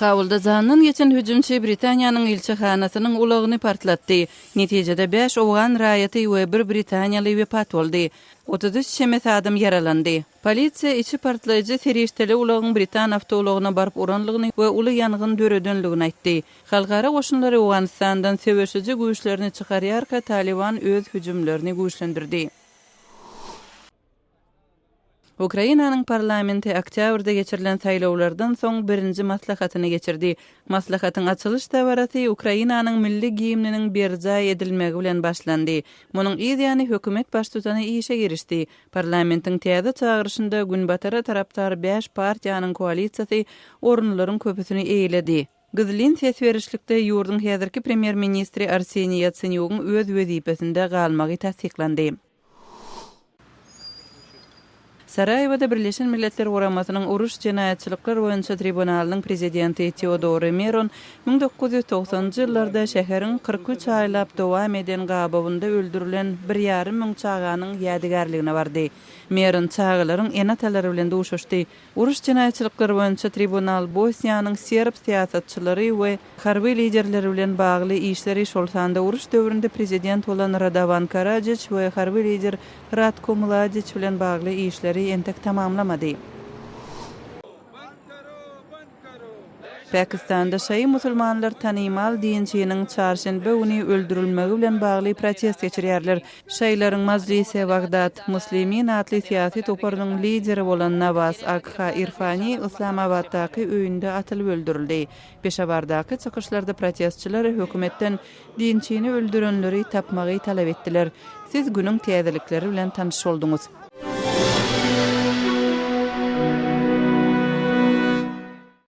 Kabulda janyndan geçen hüjümçi Britaniýanyň ilçihanasynyň ulagyny partlatdy. Netijede bäş owgan raýaty we bir britaniýaly wepat boldy. 33 çemesi adam ýaralandy. Polisiýa içi partlaýjy serişdeli ulagyň britan awtoulagyna baryp uranlygyny we uly ýangyn döredenligini aýtdy. Halkara goşunlary Owganystandan söweşiji güýçlerini çykarýarka Talyban öz hüjümlerini güýçlendirdi. Ukrainanyň parlamenti oktýabrda geçirilen saýlawlardan soň birinji maslahatyny geçirdi. Maslahatyň açylyş dabarasy Ukrainanyň milli gimniniň berjaý edilmegi bilen başlandy. Munuň yz ýany hökümet baştutany işe girişdi. Parlamentiň täze çagyryşynda Günbatara tarapdar bäş partiýanyň koalisiýasy orunlaryň köpüsini eýeledi. Gizlin ses berişlikde ýurduň häzirki premýer-ministri Arseniý Ýatsenýugyň öz wezipesinde galmagy tassyklandy. Saraýewoda Birleşen Milletler Guramasynyň Uruş jenaýatçylyklar boýunça tribunalynyň prezidenti Teodore Meron 1990-njy ýyllarda şäheriň 43 aýlap dowam eden gabawynda öldürilen bir ýarym müň çaganyň ýadygärligine bardy. Meron çagalaryň ene-atalary bilen duşuşdy. Uruş jenaýatçylyklary boýunça tribunal Bosniýanyň serb syýasatçylary we harby liderleri bilen bagly işleri, şol sanda uruş döwründe prezident bolan Radowan Karajiç we harby lider Ratko Mladiç bilen bagly işleri entek tamamlamady. Pakistanda şaýy musulmanlar tanymal dinçiniň çarşenbe güni öldürilmegi bilen bagly protest geçirýärler. Şaýylaryň Majlise Wahdat Muslimin atly syýasy toparynyň lideri bolan Nawaz Agha Irfani Yslamabatdaky öýünde atylyp öldürildi. Peşawardaky çykyşlarda protestçiler hökümetden dinçini öldürenleri tapmagy talap etdiler. Siz günüň täzelikleri bilen tanyş bolduňyz.